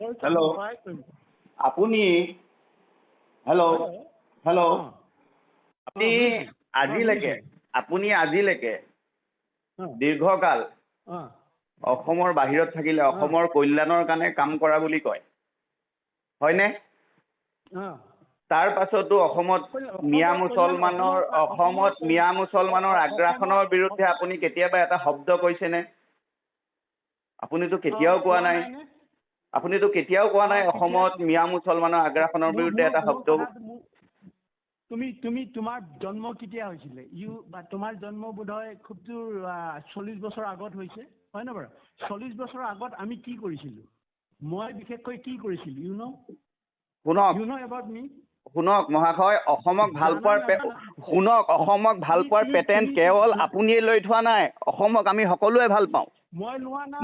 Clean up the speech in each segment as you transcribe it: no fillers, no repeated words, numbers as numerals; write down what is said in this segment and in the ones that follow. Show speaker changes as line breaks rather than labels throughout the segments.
কৰিছোঁ,
হেল্ল'।
মই সহায় কৰিম।
আপুনি, হেল্ল'।
হেল্ল'।
হেল্ল'।
অঁ।
আপুনি
শুনিছোঁ।
আজিলৈকে আপুনি আজিলৈকে দীৰ্ঘকাল অসমৰ বাহিৰত থাকিলে, অসমৰ কল্যাণৰ কাৰণে কাম কৰা বুলি কয়, হয়নে?
অঁ।
তাৰ পাছতো অসমত মিয়া মুছলমানৰ, অসমত মিয়া মুছলমানৰ আগ্ৰাসনৰ বিৰুদ্ধে আপুনি কেতিয়াবা এটা শব্দ কৈছেনে? আপুনিতো কেতিয়াও কোৱা নাই। আপুনিতো কেতিয়াও কোৱা নাই অসমত মিয়া মুছলমানৰ আগ্ৰাসনৰ বিৰুদ্ধে এটা শব্দ।
তুমি তোমাৰ জন্ম কেতিয়া হৈছিলে? ইউ বা তোমাৰ জন্ম বোধহয় খুব জোৰ 40 বছৰ আগত হৈছে, হয় নহয় বাৰু? 40 বছৰৰ আগত আমি কি কৰিছিলোঁ? মই বিশেষকৈ কি কৰিছিলোঁ, you know?
শুনক।
You know about me?
শুনক মহাশয়, অসমক ভাল পোৱাৰ, শুনক, অসমক ভাল পোৱাৰ পেটেণ্ট কেৱল আপুনিয়ে লৈ থোৱা নাই। অসমক আমি সকলোৱে ভাল পাওঁ।
মই লোৱা নাই।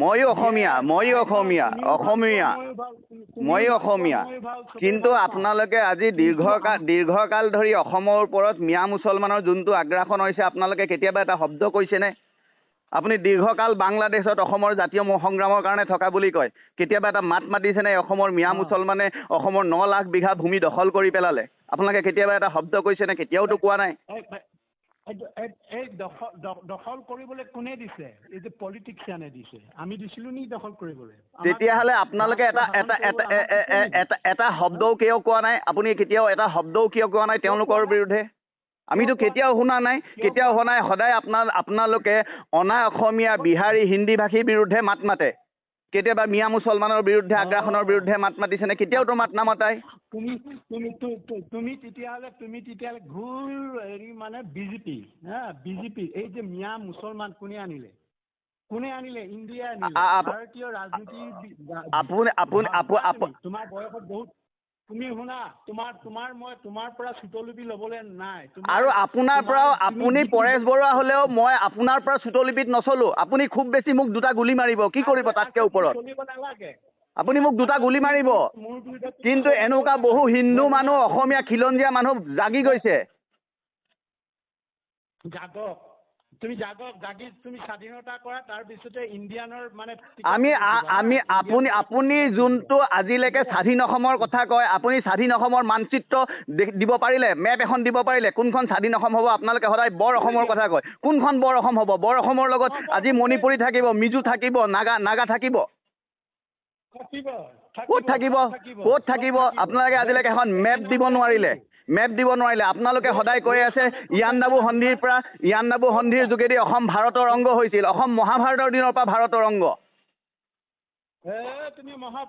ময়ো অসমীয়া, ময়ো অসমীয়া, অসমীয়া, ময়ো অসমীয়া। কিন্তু আপোনালোকে আজি দীৰ্ঘকাল ধৰি অসমৰ ওপৰত মিয়া মুছলমানৰ যোনটো আগ্ৰাসন হৈছে, আপোনালোকে কেতিয়াবা এটা শব্দ কৈছেনে? আপুনি দীৰ্ঘকাল বাংলাদেশত অসমৰ জাতীয় সংগ্ৰামৰ কাৰণে থকা বুলি কয়, কেতিয়াবা এটা মাত মাতিছেনে? অসমৰ মিয়া মুছলমানে অসমৰ 9 লাখ বিঘা ভূমি দখল কৰি পেলালে, আপোনালোকে কেতিয়াবা এটা শব্দ কৈছেনে? কেতিয়াওতো কোৱা নাই।
এই দখল কৰিবলৈ কোনে দিছে? এই যে পলিটিক্সিয়ানে দিছে। আমি দিছিলো নি দখল কৰিবলৈ?
তেতিয়াহ'লে আপোনালোকে এটা শব্দও কিয় কোৱা নাই? আপুনি কেতিয়াও এটা শব্দও কিয় কোৱা নাই তেওঁলোকৰ বিৰুদ্ধে? আমিতো কেতিয়াও শুনা নাই, কেতিয়াও হোৱা নাই। সদায় আপোনালোকে অনা অসমীয়া, বিহাৰী, হিন্দী ভাষীৰ বিৰুদ্ধে মাত মাতে। কেতিয়াবা মিয়া মুছলমানৰ বিৰুদ্ধে, আগ্ৰাসনৰ বিৰুদ্ধে মাত মাতিছেনে? কেতিয়াওতো মাত নামাতাই।
তুমি তেতিয়াহ'লে ঘোৰ হেৰি, মানে বিজেপি, হা, বিজেপি। এই যে মিয়া মুছলমান কোনে আনিলে? কোনে আনিলে? ইণ্ডিয়া আনিলে। ভাৰতীয় ৰাজনীতি
আপুনি আপুনি
তোমাৰ বয়সত বহুত, তুমি শুনা, তোমাৰ মই তোমাৰ পৰা শ্ৰুতলিপি ল'বলৈ নাই।
আৰু আপোনাৰ পৰাও, আপুনি পৰেশ বৰুৱা হ'লেও মই আপোনাৰ পৰা শ্ৰুতলিপিত নচলো। আপুনি খুব বেছি মোক দুটা গুলি মাৰিব, কি কৰিব তাতকে ওপৰত?
চলিব নালাগে।
আপুনি মোক দুটা গুলি মাৰিব, কিন্তু এনেকুৱা বহু হিন্দু মানুহ, অসমীয়া খিলঞ্জীয়া মানুহ জাগি গৈছে।
জাগক, তুমি জাগক, জাগি তুমি স্বাধীনতা কৰা, তাৰপিছতে ইণ্ডিয়ানৰ মানে
আমি আপুনি যোনটো আজিলৈকে স্বাধীন অসমৰ কথা কয়, আপুনি স্বাধীন অসমৰ মানচিত্ৰ দিব পাৰিলে, মেপ এখন দিব পাৰিলে, কোনখন স্বাধীন অসম হ'ব? আপোনালোকে সদায় বৰ অসমৰ কথা কয়। কোনখন বৰ অসম হ'ব? বৰ অসমৰ লগত আজি মণিপুৰী থাকিব, মিজো থাকিব, নাগা থাকিব। ক'ত থাকিব? ক'ত থাকিব? আপোনালোকে আজিলৈকে এখন মেপ দিব নোৱাৰিলে, মেপ দিব নোৱাৰিলে। আপোনালোকে সদায় কৈ আছে ইয়াণ্ডাবু সন্ধিৰ পৰা, ইয়াণ্ডাবু সন্ধিৰ যোগেদি অসম ভাৰতৰ অংগ হৈছিল। অসম মহাভাৰতৰ দিনৰ পৰা ভাৰতৰ অংগ।
তুমি মহা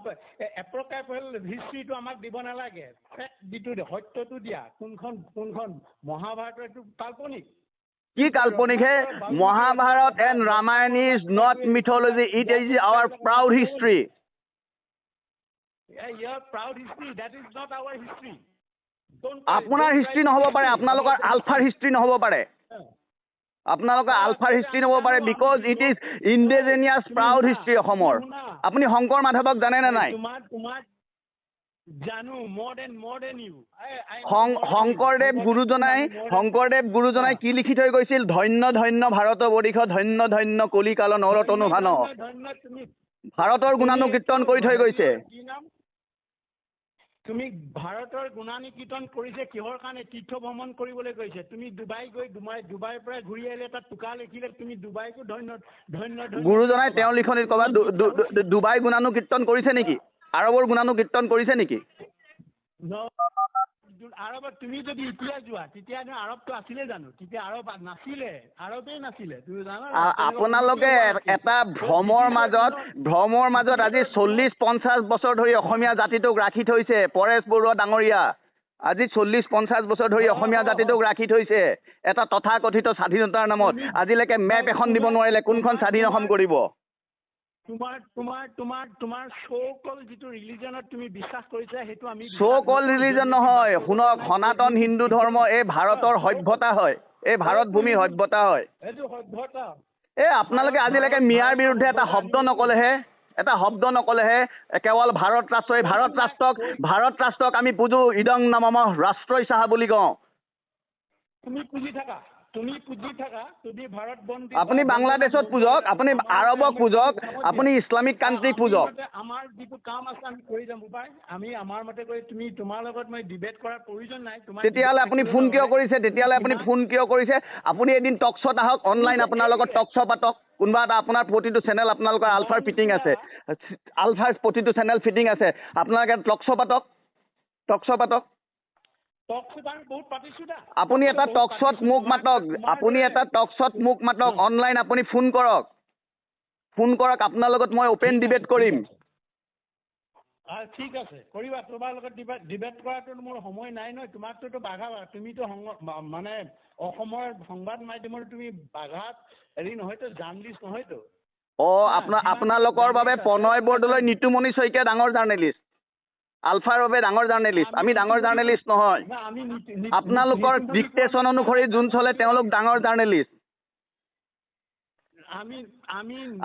এপক্ৰাইফেল হিষ্ট্ৰীটো আমাক দিব নালাগে। ফেক্ট যিটো, সত্যটো দিয়া। কোনখন মহাভাৰতৰ? এইটো কাল্পনিক।
কি কাল্পনিক হে? Mahabharata and Ramayana is not mythology, it is our proud history.
Your proud history, that is not our history.
আপোনাৰ হিষ্ট্ৰী নহ'ব পাৰে, আপোনালোকৰ আলফাৰ হিষ্ট্ৰী নহ'ব পাৰে, আপোনালোকৰ আলফাৰ হিষ্ট্ৰী নহ'ব পাৰে, because it is indigenous proud history অসমৰ। আপুনি শংকৰ মাধৱক জানেনে নাই?
তোমাৰ জানো, more than you.
Sankardev গুৰুজনাই কি লিখি থৈ গৈছিল? ধন্য ধন্য ভাৰত বৰিষ, ধন্য ধন্য কলিকাল নৰতনু ভান। ভাৰতৰ গুণানুকীৰ্তন কৰি থৈ গৈছে।
তুমি ভাৰতৰ গুণানুকীৰ্তন কৰিছে কিহৰ কাৰণে? তীৰ্থ ভ্ৰমণ কৰিবলৈ গৈছে। তুমি ডুবাই গৈ ডুবাইৰ পৰা ঘূৰি আহিলে তাত টোকা লিখিলে, তুমি ডুবাইকো ধন্য ধন্য ধন্য।
গুৰুজনাই তেওঁৰ লিখনিত ক'ৰবাত ডুবাই গুণানুকীৰ্তন কৰিছে নেকি? আৰৱৰ গুণানুকীৰ্তন কৰিছে নেকি?
আৰৱত তুমি যদি এতিয়া যোৱা, তেতিয়া আৰৱটো আছিলে জানো? তেতিয়া আৰৱ নাছিলে, আৰৱেই নাছিলে, তুমি জানা।
আপোনালোকে এটা ভ্ৰমৰ মাজত আজি 40-50 বছৰ ধৰি অসমীয়া জাতিটোক ৰাখি থৈছে। পৰেশ বৰুৱা ডাঙৰীয়া, আজি 40-50 বছৰ ধৰি অসমীয়া জাতিটোক ৰাখি থৈছে এটা তথাকথিত স্বাধীনতাৰ নামত। আজিলৈকে মেপ এখন দিব নোৱাৰিলে, কোনখন স্বাধীন অসম কৰিব?
তোমাৰ চ' যিটো ৰিলিজনত তুমি বিশ্বাস কৰিছা, সেইটো আমি
চ' কল ৰিলিজন নহয়। শুনক, সনাতন হিন্দু ধৰ্ম এই ভাৰতৰ সভ্যতা হয়, এই ভাৰত ভূমিৰ সভ্যতা হয়।
সেইটো সভ্যতা।
এই আপোনালোকে আজিলৈকে মিয়াৰ বিৰুদ্ধে এটা শব্দ নক'লেহে, এটা শব্দ নক'লেহে। কেৱল ভাৰত ৰাষ্ট্ৰ, এই ভাৰত ৰাষ্ট্ৰক আমি পুজো। ইদং নমঃ ৰাষ্ট্ৰই চাহা বুলি কওঁ।
তুমি পুজি থাকা। তুমি পুজি থাকা, তুমি ভাৰত বন্দী।
আপুনি বাংলাদেশত পূজক, আপুনি আৰবক পূজক, আপুনি ইছলামিক কাণ্ট্ৰিক পূজক।
আমাৰ যিটো কাম আছে আমি কৰি যাম বোপাই, আমি আমাৰ মতে কৰি। তুমি তোমাৰ লগত মই ডিবেট কৰাৰ প্ৰয়োজন নাই। তোমাৰ
তেতিয়াহ'লে আপুনি ফোন কিয় কৰিছে? তেতিয়াহ'লে আপুনি ফোন কিয় কৰিছে? আপুনি এদিন টক শ্ব'ত আহক, অনলাইন আপোনাৰ লগত টক শ্ব' পাতক কোনোবা এটা। আপোনাৰ প্ৰতিটো চেনেল আপোনালোকৰ আলফাৰ ফিটিং আছে, আলফাৰ প্ৰতিটো চেনেল ফিটিং আছে। আপোনালোকে টক শ্ব' পাতক, টক শ্ব' পাতক।
টক শ্ব'ত আমি বহুত পাতিছোঁ দা।
আপুনি এটা টক শ্ব'ত মোক মাতক, আপুনি এটা টক শ্ব'ত মোক মাতক, অনলাইন আপুনি ফোন কৰক, ফোন কৰক, আপোনাৰ লগত মই অ'পেন ডিবেট কৰিম।
ঠিক আছে, কৰিবা। তোমাৰ লগত ডিবেট কৰাটো মোৰ সময় নাই নহয়। তোমাকটোতো বাঘা, তুমিতো মানে অসমৰ সংবাদ মাধ্যমৰ তুমি বাঘাত হেৰি নহয়তো, জাৰ্ণলিষ্ট নহয়তো।
অঁ, আপোনালোকৰ বাবে প্ৰণয় বৰদলৈ, নিতুমণি শইকীয়া ডাঙৰ জাৰ্ণেলিষ্ট, আলফাৰ বাবে ডাঙৰ জাৰ্ণেলিষ্ট। আমি ডাঙৰ জাৰ্ণেলিষ্ট নহয়। আপোনালোকৰ ডিক্টেশ্যন অনুসৰি যোন চলে তেওঁলোক ডাঙৰ জাৰ্ণেলিষ্ট।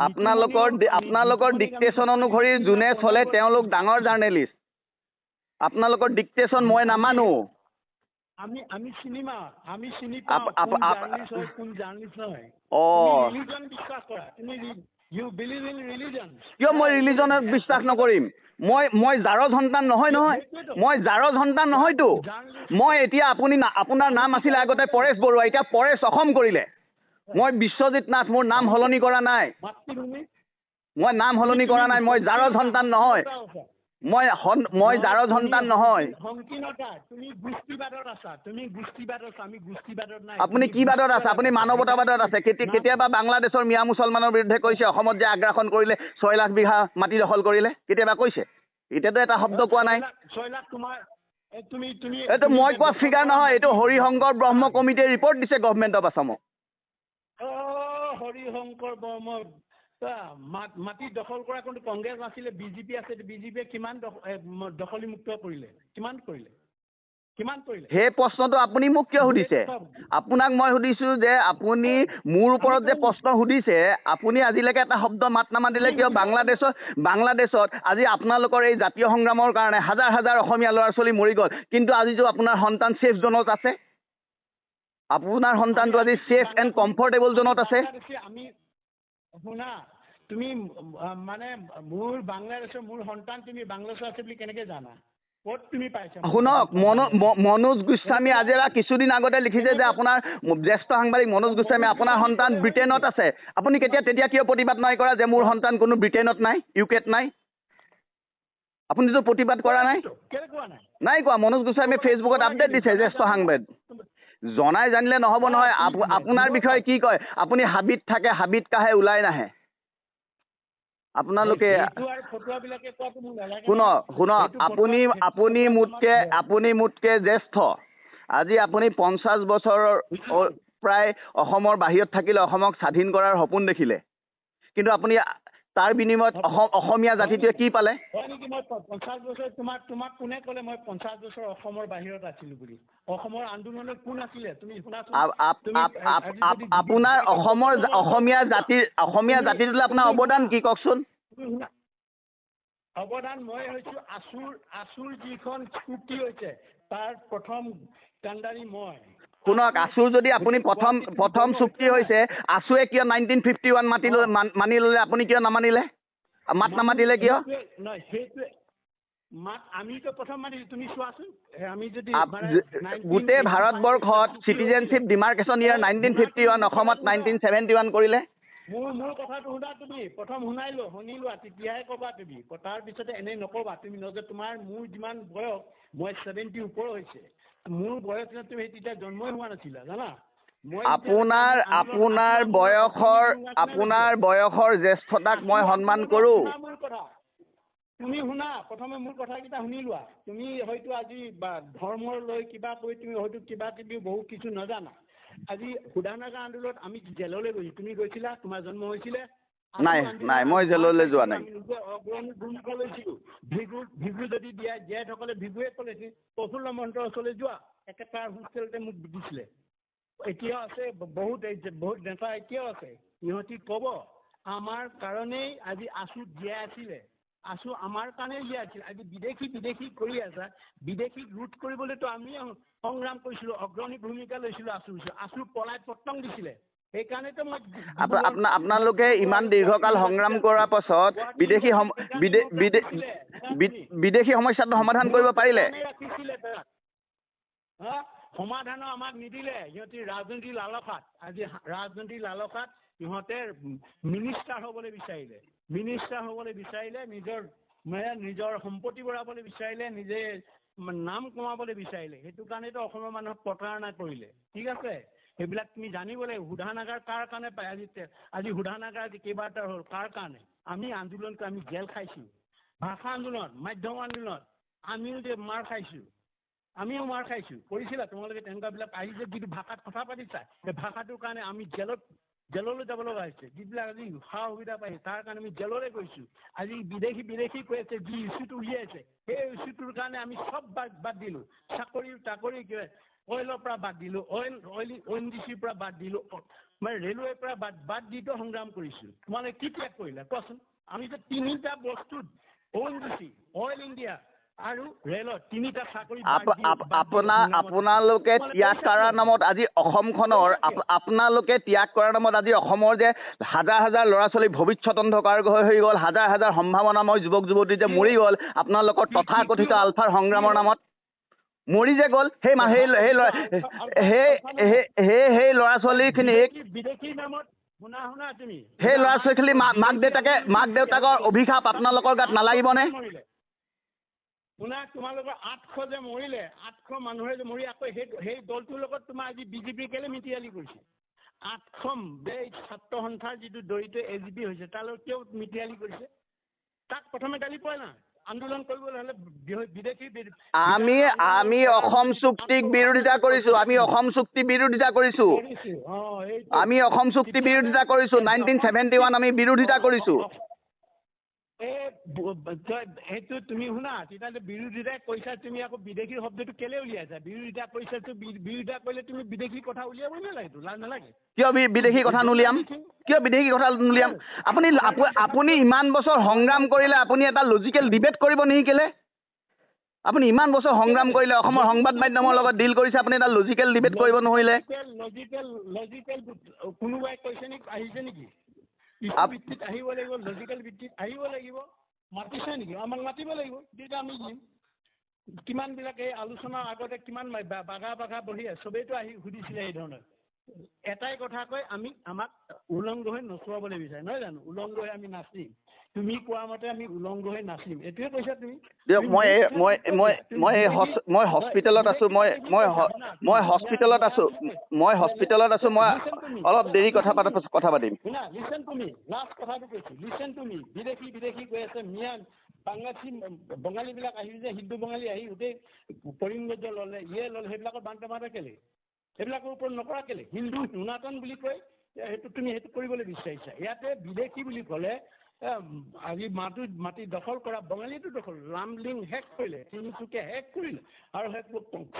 আপোনালোকৰ ডিক্টেশ্যন অনুসৰি যোনে চলে তেওঁলোক ডাঙৰ জাৰ্ণেলিষ্ট। আপোনালোকৰ ডিক্টেশ্যন মই নামানো।
আমি চিনিমা, আমি চিনি পাওঁ কোন জাৰ্ণলিষ্ট হয়, কোন জাৰ্ণলিষ্ট নহয়।
অঁ,
ৰিলিজন বিশ্বাস কৰা তুমি? You believe in religion?
কিয় মই ৰিলিজনত বিশ্বাস নকৰিম? মই জাৰজ সন্তান নহয় নহয়, মই জাৰজ সন্তান নহয়তো। মই এতিয়া আপুনি, আপোনাৰ নাম আছিলে আগতে পৰেশ বৰুৱা, এতিয়া পৰেশ অসম কৰিলে। মই বিশ্বজিৎ নাথ, মোৰ নাম সলনি কৰা নাই, মই নাম সলনি কৰা নাই। মই জাৰজ সন্তান নহয়, মই জাৰজ সন্তান নহয়। আপুনি কি বাদত আছে? আপুনি মানৱতাবাদত আছে। কেতিয়াবা বাংলাদেশৰ মিয়া মুছলমানৰ বিৰুদ্ধে কৈছে অসমত যে আগ্ৰাসন কৰিলে, 6 লাখ বিঘা মাটি দখল কৰিলে, কেতিয়াবা কৈছে? এতিয়াতো এটা শব্দ কোৱা নাই। এইটো মই কোৱা ফিগাৰ নহয়, এইটো হৰিশংকৰ ব্ৰহ্ম কমিটিয়ে ৰিপৰ্ট দিছে গভমেণ্ট অফ আছামক।
হৰিশংকৰ ব্ৰহ্ম মাটি দখল কৰা কোনো কংগ্ৰেছ নাছিলে, বিজেপি আছে। বিজেপিয়ে কিমান দখলীমুক্ত কৰিলে, কিমান কৰিলে, কিমান কৰিলে?
সেই প্ৰশ্নটো আপুনি মোক কিয় সুধিছে? আপোনাক মই সুধিছোঁ যে আপুনি মোৰ ওপৰত যে প্ৰশ্ন সুধিছে, আপুনি আজিলৈকে এটা শব্দ মাত নামাতিলে কিয়? বাংলাদেশত আজি আপোনালোকৰ এই জাতীয় সংগ্ৰামৰ কাৰণে হাজাৰ হাজাৰ অসমীয়া ল'ৰা ছোৱালী মৰি গ'ল, কিন্তু আজিতো আপোনাৰ সন্তান ছেফ জ'নত আছে। আপোনাৰ সন্তানটো আজি ছেফ এণ্ড কমফৰ্টেবল জ'নত আছে।
আমি শুনা, তুমি মানে মোৰ বাংলাদেশৰ মোৰ সন্তান তুমি বাংলাদেশত আছে বুলি কেনেকৈ জানা? ক'ত তুমি পাইছা?
শুনক, মনোজ গোস্বামী আজিৰা কিছুদিন আগতে লিখিছে যে আপোনাৰ জ্যেষ্ঠ সাংবাদিক মনোজ গোস্বামী, আপোনাৰ সন্তান ব্ৰিটেইনত আছে। আপুনি কেতিয়া তেতিয়া কিয় প্ৰতিবাদ নাই কৰা যে মোৰ সন্তান কোনো ব্ৰিটেইনত নাই, ইউ কেত নাই? আপুনিতো প্ৰতিবাদ কৰা নাই। নাই কোৱা। মনোজ গোস্বামীয়ে ফেচবুকত আপডেট দিছে, জ্যেষ্ঠ সাংবাদিক। জনাই জানিলে নহ'ব নহয়। আপোনাৰ বিষয়ে কি কয়? আপুনি হাবিত থাকে, হাবিত কাহে ওলাই নাহে। আপোনালোকে শুনক, শুনক, আপুনি মোতকৈ জ্যেষ্ঠ। আজি আপুনি 50 বছৰৰ প্ৰায় অসমৰ বাহিৰত থাকিলে, অসমক স্বাধীন কৰাৰ সপোন দেখিলে, কিন্তু আপুনি তাৰ বিনিময়ত অসমীয়া জাতিটোৱে কি পালে?
হয় নেকি? মই 50 বছৰ, তোমাক কোনে ক'লে মই 50 বছৰ অসমৰ বাহিৰত আছিলোঁ বুলি? অসমৰ আন্দোলনত কোন আছিলে তুমি শুনাচোন।
আপোনাৰ অসমৰ অসমীয়া জাতিৰ, অসমীয়া জাতিটোলৈ আপোনাৰ অৱদান কি কওকচোন?
অৱদান মই হৈছোঁ আছুৰ যিখন চুক্তি হৈছে তাৰ প্ৰথম কাণ্ডাৰী মই।
শুনক, আছুৰ যদি আপুনি প্ৰথম চুক্তি হৈছে, আছুৱে কিয় 1951 মাতি মানি ল'লে, আপুনি কিয় নামানিলে? মাত নামাতিলে কিয়?
নহয়, সেইটোৱে মাত আমিতো প্ৰথম মানিছোঁ। তুমি চোৱাচোন, আমি যদি
গোটেই ভাৰতবৰ্ষত চিটিজেনশ্বিপ ডিমাৰ্কেশ্যন ইয়াৰ 1951, অসমত 1971 কৰিলে।
মোৰ কথাটো শুনা, তুমি প্ৰথম শুনাই লোৱা, শুনি লোৱা, তেতিয়াহে ক'বা তুমি। তাৰপিছতে এনেই নক'বা তুমি। নজৰ তোমাৰ মোৰ যিমান বয়স, মই 70 ওপৰ হৈছে মোৰ বয়স, তুমি তেতিয়া জন্মই হোৱা নাছিলা জানা।
আপোনাৰ বয়সৰ, আপোনাৰ বয়সৰ জ্যেষ্ঠতাক মই সন্মান কৰোঁ।
মোৰ কথা তুমি শুনা, প্ৰথমে মোৰ কথাকেইটা শুনি লোৱা। তুমি হয়তো আজি বা ধৰ্মৰ লৈ কিবা কৈ তুমি হয়তো কিবা কিবি বহু কিছু নাজানা। আজি শোধনাগাৰ আন্দোলনত আমি জেললৈ গৈছোঁ, তুমি গৈছিলা? তোমাৰ জন্ম হৈছিলে?
নাই নাই, মই জেললৈ যোৱা নাই।
আমি নিজে অগ্ৰণী ভূমিকা লৈছিলোঁ। ভিগু যদি দিয়া জীয়াই থকালে ভিগুৱে ক'লে প্ৰফুল্ল মহন্তৰ ওচৰলৈ যোৱা, একেটা হোষ্টেলতে মোক দিছিলে। এতিয়াও আছে বহুত বহুত নেতা এতিয়াও আছে, ইহঁতি ক'ব আমাৰ কাৰণেই আজি আছুত জীয়াই আছিলে। আছু আমাৰ কাৰণে উলিয়াইছিল। আজি বিদেশী বিদেশী কৰি আছা, বিদেশীক ৰোধ কৰিবলৈতো আমি সংগ্ৰাম কৰিছিলোঁ, অগ্ৰণী ভূমিকা লৈছিলোঁ। আছু আছু পলাই পতং দিছিলে, সেইকাৰণেতো মই
আপোনালোকে ইমান দীৰ্ঘকাল সংগ্ৰাম কৰাৰ পাছত বিদেশী বিদেশী সমস্যাটো সমাধান কৰিব পাৰিলে?
ৰাখিছিলে সমাধানো আমাক নিদিলে সিহঁতি ৰাজনীতিৰ লালসাত। আজি ৰাজনীতিৰ লালসাত সিহঁতে মিনিষ্টাৰ হ'বলৈ বিচাৰিলে, মিনিষ্টাৰ হ'বলৈ বিচাৰিলে, নিজৰ মানে নিজৰ সম্পত্তি বঢ়াবলৈ বিচাৰিলে, নিজে নাম কমাবলৈ বিচাৰিলে। সেইটো কাৰণেতো অসমৰ মানুহক প্ৰতাৰণা কৰিলে। ঠিক আছে, সেইবিলাক তুমি জানিব লাগিব। শোধনাগাৰ কাৰ কাৰণে পায়? আজি আজি শোধনাগাৰ আজি কেইবাটাও হ'ল, কাৰ কাৰণে? আমি আন্দোলন কৰি আমি জেল খাইছোঁ, ভাষা আন্দোলন, মাধ্যম আন্দোলন আমিও যে মাৰ খাইছোঁ, আমিও মাৰ খাইছোঁ। কৰিছিলা তোমালোকে তেনেকুৱাবিলাক? আহি যে যিটো ভাষাত কথা পাতিছা, সেই ভাষাটোৰ কাৰণে আমি জেললৈ যাব লগা হৈছে। যিবিলাক আজি সা সুবিধা পাইছে তাৰ কাৰণে আমি জেললৈ গৈছোঁ। আজি বিদেশী বিদেশী কৈ আছে, যি ইছ্যুটো উলিয়াইছে সেই ইছ্যুটোৰ কাৰণে আমি চব বাদ দিলোঁ। চাকৰি তাকৰি কিবা অইলৰ পৰা বাদ দিলোঁ, অইল অইল অ' এন জি চিৰ পৰা বাদ দিলোঁ, মানে ৰেলৱেৰ পৰা বাদ দিতো সংগ্ৰাম কৰিছোঁ। তোমালোকে কি ত্যাগ কৰিলা কোৱাচোন? আমি যে তিনিটা বস্তুত O' N G C, oil India আৰু ৰেলত তিনিটা চাকৰি
আপোনালোকে ত্যাগ কৰাৰ নামত আজি অসমখনৰ, আপোনালোকে ত্যাগ কৰাৰ নামত আজি অসমৰ যে হাজাৰ হাজাৰ ল'ৰা ছোৱালী ভৱিষ্যত অন্ধকাৰ হৈ গ'ল, হাজাৰ হাজাৰ সম্ভাৱনাময় যুৱক যুৱতী যে মৰি গ'ল আপোনালোকৰ তথাকথিত আলফাৰ সংগ্ৰামৰ নামত মৰি যে গ'ল, সেই সেই সেই সেই ল'ৰা ছোৱালীখিনিক সেই ল'ৰা ছোৱালীখিনি মাক দেউতাকৰ অভিশাপ আপোনালোকৰ গাত নালাগিবনে?
শুনা, তোমালোকৰ 800 যে মৰিলে, 800 মানুহে যে মৰি আকৌ সেই দলটোৰ লগত তোমাৰ আজি বিজেপি কেলে মিতিৰালি কৰিছে? 800 এই ছাত্ৰ সন্থাৰ যিটো দৰিদ্ৰ এ জি পি হৈছে তাৰ লগত কিয় মিতিৰালি কৰিছে? তাক প্ৰথমে গালি পোৱা নাই। আন্দোলন কৰিবলৈ হ'লে বিদেশী
আমি আমি অসম চুক্তিক বিৰোধিতা কৰিছোঁ, আমি অসম চুক্তি বিৰোধিতা কৰিছোঁ, আমি অসম চুক্তি বিৰোধিতা কৰিছোঁ, 1971 আমি বিৰোধিতা কৰিছোঁ।
সেইটো তুমি শুনা, তেতিয়াহ'লে বিৰোধিতাই কৈছা, তুমি আকৌ বিদেশী শব্দটো কেলে উলিয়াইছা? বিৰোধিতা কৰিছা, বিৰোধিতা কৰিলে তুমি বিদেশী কথা উলিয়াবই নালাগেতো, লাজ নালাগে?
কিয় বিদেশী কথা নুলিয়াম? কিয় বিদেশী কথা নুলিয়াম? আপুনি আপুনি ইমান বছৰ সংগ্ৰাম কৰিলে, আপুনি এটা লজিকেল ডিবেট কৰিব নিশিকিলে? আপুনি ইমান বছৰ সংগ্ৰাম কৰিলে, অসমৰ সংবাদ মাধ্যমৰ লগত ডিল কৰিছে, আপুনি এটা লজিকেল ডিবেট কৰিব নোৱাৰিলে?
লজিকেল লজিকেল কোনোবাই কৈছে নেকি? আহিছে নেকি? ভিত্তিত আহিব লাগিব, লজিকেল ভিত্তিত আহিব লাগিব। মাতিছে নেকি? আমাক মাতিব লাগিব, তেতিয়া আমি দিম। কিমানবিলাক এই আলোচনাৰ আগতে কিমান বাঘা বাঘা বহি আছে, চবেইতো আহি সুধিছিলে। এই ধৰণৰ এটাই কথা কয়, আমি আমাক উলংগ হৈ নচুৱাবলৈ বিচাৰে, নহয় জানো? উলংগ হৈ আমি নাচিম, তুমি কোৱা মতে আমি উলংগ হৈ নাচিম, এইটোৱে কৈছা তুমি।
দিয়ক, মই মই মই মই মই হস্পিটেলত আছোঁ, মই মই মই হস্পিটেলত আছোঁ, মই হস্পিটেলত আছোঁ, মই অলপ দেৰি কথা পাতিম।
শুনা, লিচেন তুমি, লাষ্ট কথাটো কৈছোঁ, লিচেন তুমি। বিদেশী বিদেশী কৈ আছে, মিয়া বাংলাদেশী বঙালীবিলাক আহি যে হিন্দু বঙালী আহি গোটেই কৰিমগঞ্জ ল'লে, ইয়ে ল'লে, সেইবিলাকৰ বান কেলে? সেইবিলাকৰ ওপৰত নকৰা কেলে? হিন্দু সনাতন বুলি কৈ সেইটো তুমি সেইটো কৰিবলৈ বিচাৰিছা। ইয়াতে বিদেশী বুলি ক'লে আজি মাটি দখল কৰা বঙালীটো দখল, লামলিং শেষ কৰিলে, তিনিচুকীয়া শেষ কৰিলে, আৰু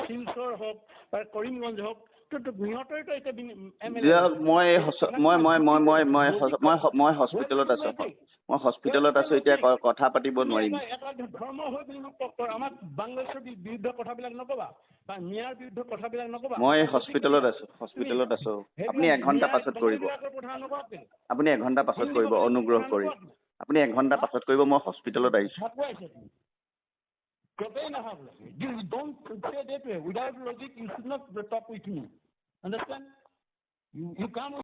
শিলচৰ হওক বা কৰিমগঞ্জ হওক, সিহঁতৰতো এতিয়া
মই মই মই মই মই মই মই মই হস্পিটেলত আছোঁ, মই হস্পিটেলত আছোঁ, এতিয়া কথা পাতিব নোৱাৰিম।
এটা ধৰ্ম হৈ পিনি আমাক বাংলাদেশৰ বিৰুদ্ধে কথাবিলাক নক'বা, বা মিয়াৰ বিৰুদ্ধে কথাবিলাক নক'বা।
মই হস্পিটেলত আছোঁ, হস্পিটেলত আছোঁ। আপুনি এঘণ্টা পাছত কৰিব, আপুনি এঘণ্টা পাছত কৰিব, অনুগ্ৰহ কৰি আপুনি এঘণ্টা পাছত কৰিব, মই হস্পিটেলত আহিছোঁ।
Without logic, you should not talk with me. Understand? You come.